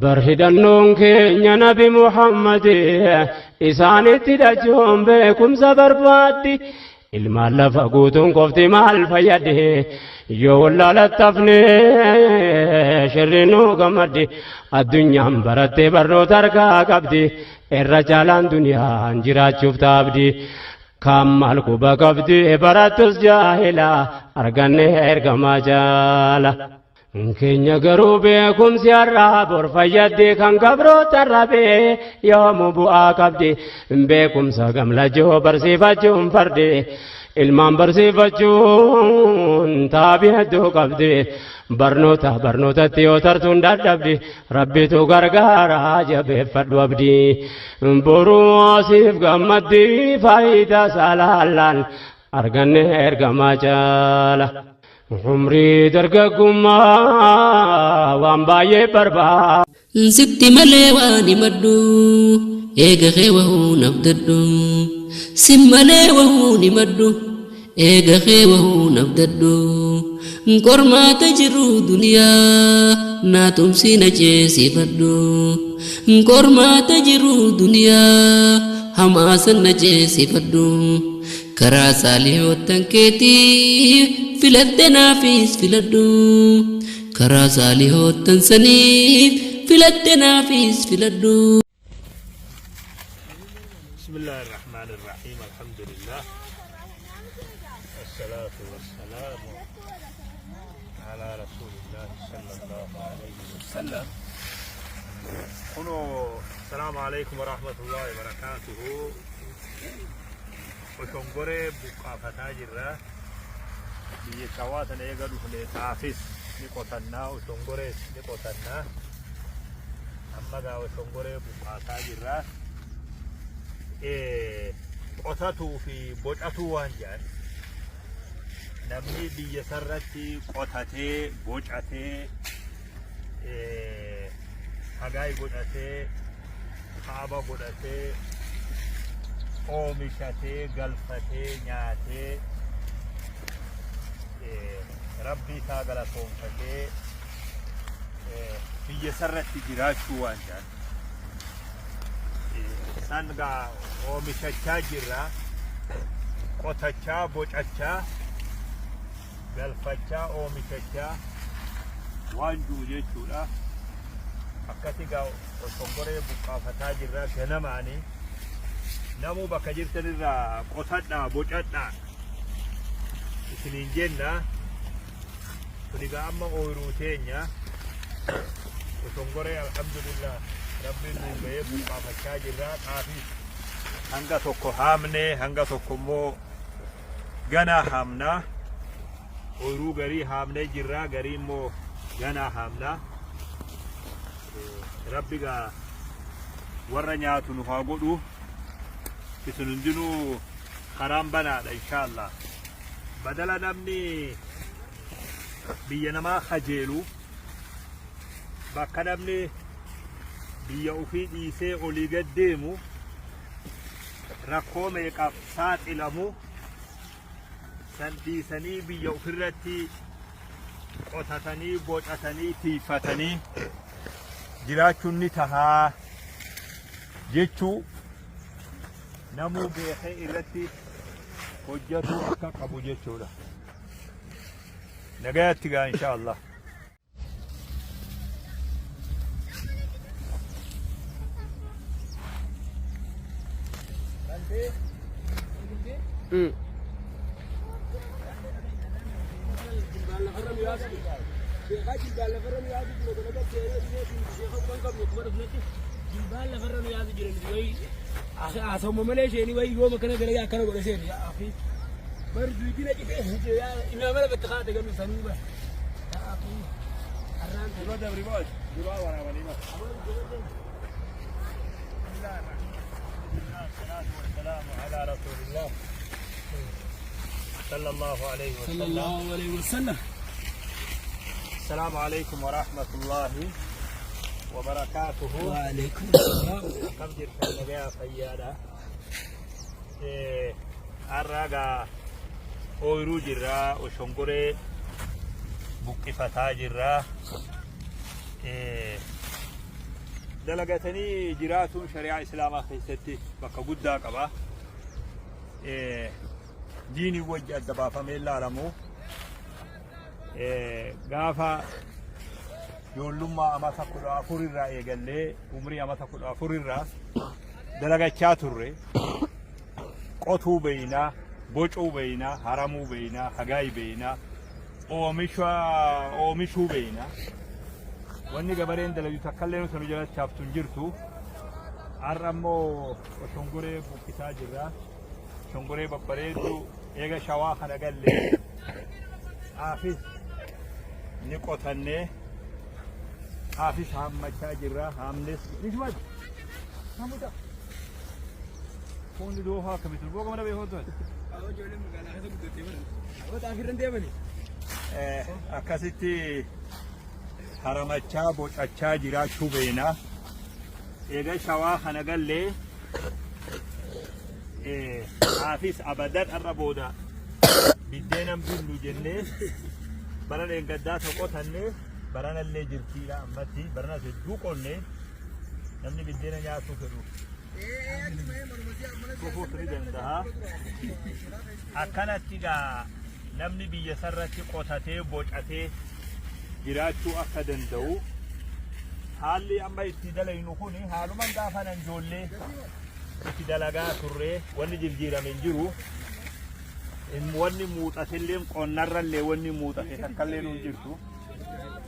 Bar hidhannoon keenya Nabi Muhammad isaanitti hidhachuun beekumsa barbaaddi. Ilmaan lafa guutuun qofti maal fayyadde yoo wallaalatti hafne shirri nu gammaddi. Addunyaan barattee barnoota harkaa qabdi irra caalaan duniyaan jiraachuuf taabdi. Kaan maal quba qabdi barattus jaahila arganne ergamaa jaala. Keenya garuu beekumsi har'aa bor fayyaddi kan gabroota rabee yoomu bu'aa qabdi. Beekumsa gamlajoo barsiifachuun fardi ilmaan barsiifachuun taabii hedduu qabdi. Barnoota barnootatti yoo tartuun dadhabdi rabbitu gargaara jabeeffadhu abdii. Boruu siif gammaddi faayidaa saalaallaan arganne ergamaa caala. Umrii dargaggummaa waan baay'ee barbaada. Sitti malee waan himadhu eega kee wahuu nabdadhu. Si malee wahuu himadhu eega kee wahuu nabdadhu. Qormaata jiru duniyaa naa tumsi na ceesifadhu. Qormaata jiru duniyaa hamaa san na ceesifadhu. Karaa saalihoottan keetii filadhe naafis filadhu. Karaa saalihoottan saniif filadhe naafis filadhu. بسم الله الرحمن الرحيم الحمد لله والصلاة والسلام على رسول الله صلى الله عليه وسلم كنو السلام عليكم ورحمة الله وبركاته Oshongoree buqqaafataa jirra. Biyya Shawaa tana eega dhufne xaafis ni qotannaa, oshongorees ni qotannaa. Amma gaa oshongoree buqqaasaa jirra. Qotatuu fi bocatuu waan jedhan. Namni biyya sarratti qotatee, bocatee, hagaay godhatee, kaaba godhatee, oomishatee, galfatee, nyaatee, rabbii isaa galatoomfatee biyya isarratti jiraachuu waan jedhan. San gaa oomishachaa jirra, qotachaa, bocachaa, galfachaa, oomishachaa waan jiru jechuudha. Akkasi gaa oshongoree buqqaafataa jirra ganamaani. Namuu bakka jirtan irraa qotadhaa, bocadhaa isiniin jenna. Kun egaa amma ooyiruu teenya. Oshongoree alhamdulillah rabbiin nuun ga'ee buqqaafachaa jirra. Xaafii hanga tokko haamne hanga tokko immoo ganaa haamna. Ooyiruu garii haamnee jirra garii immoo ganaa haamna. Rabbi gaa warra nyaatu nu haa godhu. Isin hundinuu karaan banaadha inshaallah. Badala namni biyya namaa kajeelu bakka namni biyya ofii dhiisee olii gad deemu rakkoo meeqaaf saaxilamu san dhiisanii biyya ofirratti qotatanii bocatanii tiiyfatanii jiraachuun ni tahaa jechuu namuu beekee irratti hojjatuu akka qabu jechuudha. Nagayatti gaa insha Allah. Haasawuma malee isheen wayii yooma kana dalagaa akkana godha isheen yaa akhi. Bar duutina citee imaamala bakka kaate galu sanuu bar. Yaa akhi. Arraan Dura dabri moo dura waraabanii moo? على رسول الله صلى الله عليه وسلم صلى الله عليه وسلم. السلام عليكم ورحمة الله وبركاته. وعليكم السلام. Akkam jirtan nagayaa fayyaadha. Har'a gaa ooyiruu jirra oshongoree buqqifataa jirra. Dalagatanii jiraatuun shari'aa Islaamaa keessatti bakka guddaa qaba. Diinii wajji adda baafamee ilaalamu. Gaafa ijoollummaa amata 14 irraa eegallee umrii amata 14 irraa dalagachaa turre. Qotuu beeynaa, bocuu beeynaa, haramuu beeynaa, hagaay beeynaa, oomisha oomishuu beeyna. Wanni gabareen dalagdu takkallee nuti nu jalatti haftu hin jirtu. Har'a immoo shongoree buqqisaa jirra. Shongoree babbareedduu eega shawaa kana galle xaafis ni qotannee xaafis haammachaa jirra. Haamnes ni shubatu. Hamuta. Foonni doofaa akkamitti booga mana beekoo turan. Ijoolleen magaalaa keessa guddattee baran. Aboo xaafii irra hin deemani. Akkasitti haramachaa bocachaa jiraachuu beena. Eega shawaa kana gallee xaafis abadan har'a booda biddeenan binnu jennee bara dheengaddaa tokko tannee baranallee jirtiidha ammatti baranas hedduu qonne namni biddeena nyaatuu fedhu dhufuus ni danda'a. Akkanatti gaa namni biyya isarratti qotatee bocatee jiraachuu akka danda'u haalli amma itti dalaynu kun haaluman gaafa nan ijoollee itti dalagaa turre wanni jijjiirame hin jiru. Wanni muuxatellee qonnarrallee wanni muuxate takkallee nu hin jirtu.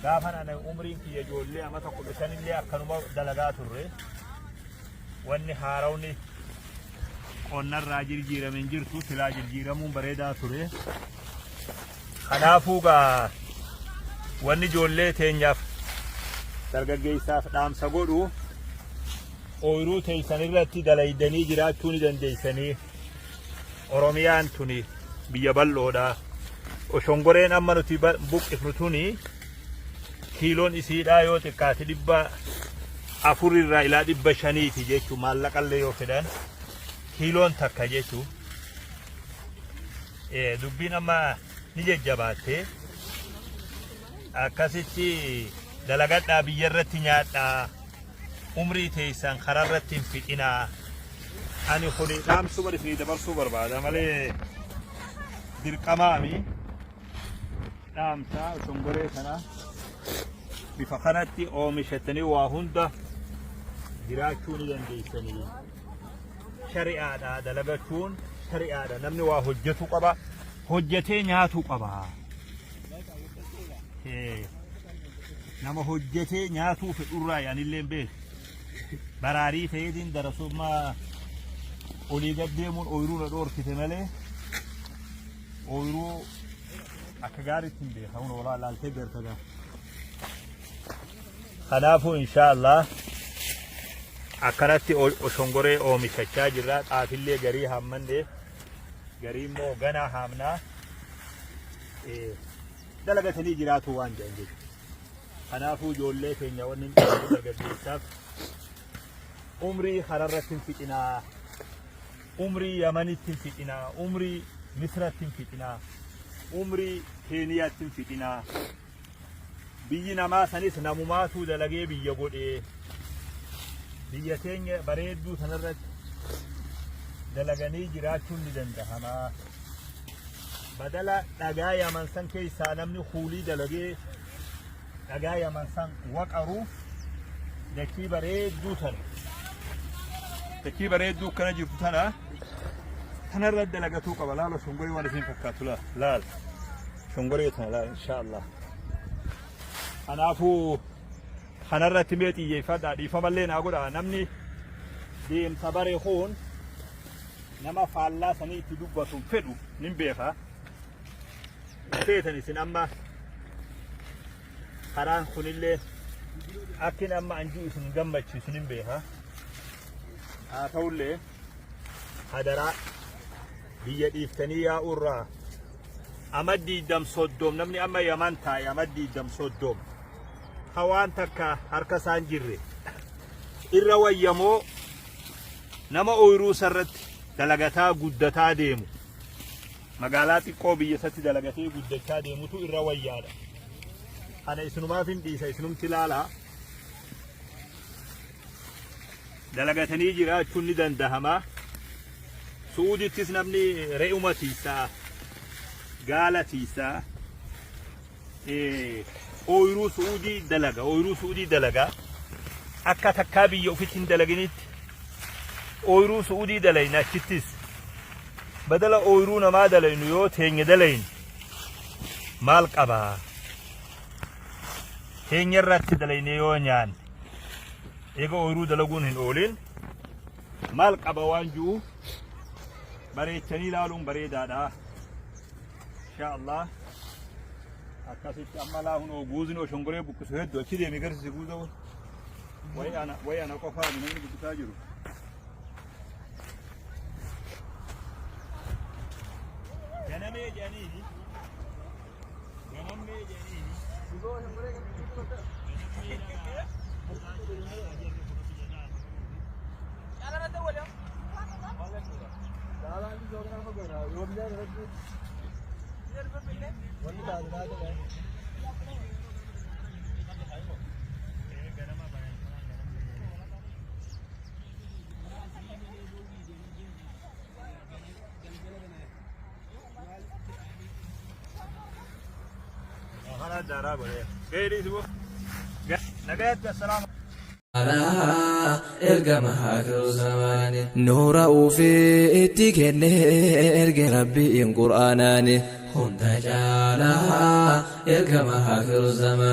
Gaafa nan umriin kiyya ijoollee amata 15illee akkanuma dalagaa turre. Wanni haarawni qonnarraa jirjiirame hin jirtu silaa jirjiiramuun bareedaa ture. Kanaafuu gaa wanni ijoollee teenyaaf dargaggeessaaf dhaamsa godhu ooyiruu teessan irratti dalaydanii jiraachuu ni dandeessanii. Oromiyaan tuni biyya bal'oodha. Oshongoreen amma nuti buqqifnu tuni kiiloon isiidhaa yoo xiqqaate 400 irraa ilaa 500ti jechuun maallaqallee yoo fedhan kiiloon takka jechuun dubbiin amma ni jajjabaatte akkasitti dalagadhaa biyya irratti nyaadhaa umrii teessan karaa irratti hin fixinaa ani kuni dhaamsuma isinii dabarsuu barbaada malee dirqamaami. Dhaamsa shongoree kana bifa kanatti oomishatanii waa hunda jiraachuu ni dandeessanii. Shari'aadha dalagachuun shari'aadha namni waa hojjetu qaba hojjetee nyaatu qaba. Nama hojjetee nyaatuu fedhurraa yaanillee beeku. Baraarii ta'eetiin darasummaa olii gad deemuun ooyiruu na dhoorkite malee ooyiruu akka gaariitti hin beeka kun olaa laaltee garta gaa. Kanaafuu inshaallah akkanatti shongoree oomishachaa jirra xaafillee garii haammanne garii immoo ganaa haamnaa dalagatanii jiraatu waan jedhan jechuudha. Kanaafuu ijoollee keenya wanni hin dargaggeessaaf umrii kararratti hin fixinaa. Umrii Yamanitti hin fixinaa, umrii Misratti hin fixinaa, umrii Keeniyaatti hin fixinaa. Biyyi namaa sanis namumaatuu dalagee biyya godhee biyya teenya bareedduu sanarratti dalaganii jiraachuun ni dandahama. Badala dhagaa Yaman san keessaa namni kuulii dalagee dhagaa Yaman san waqaru dachii bareedduu tana dachii bareedduu akkana jirtu tana tanarra dalagatuu qaba laala shongoree waan isiin fakkaatu laal laal shongoree tana laal inshaallah kanaafuu kanarratti mee xiyyeeffadhaa dhiifamallee naa godha namni deemsa bare kun nama faallaa sanii itti dubbatu hin fedhu nin beeka feetan isin amma karaan kunillee akkin amma anjuu isin gammachiisu nin beeka haa ta'ullee hadaraa biyya dhiiftanii yaa'urraa ama diidam soddom namni amma yaman taa'e ama diidam soddom ka waan takka harka isaan jirre irra wayyamoo nama ooyiruu isarratti dalagataa guddataa deemu Magaalaa xiqqoo biyya isatti dalagatee guddachaa deemutu irra wayyaadha. Kana isinumaaf hin dhiisa isinumti ilaalaa. Dalagatanii jiraachuun ni dandahama. Su'uudittis namni re'uma tiisaa, gaala tiisaa, ooyiruu su'uudii dalaga, ooyiruu su'uudii dalaga. Akka takkaa biyya ofitti hin dalaginitti ooyiruu su'uudii dalayna achittis. Badala ooyiruu namaa dalaynu yoo teenya dalaynu maal qabaa? Teenya irratti dalayne yoo nyaanne eega ooyiruu dalaguun hin oolin maal qaba waan ji'u bareechanii ilaaluun bareedaadha. Insha Allah akkasitti amma laa hunoo guuzni oshongoree buqqisu hedduu achi deemi garsiisi guuza wayi ana wayi ana qofaa namni buqqisaa jiru. Ganamee jedhaniini. Ganamee jedhaniini. Kana daaraa godhee. Gahee dhiisi boo. Nagaatti assalaamu. Ergama aakiru zamaani. Nuura ufii itti kenne erge Rabbiin Qur'aanaani. Hunda caalaa ergama aakiru zamaani.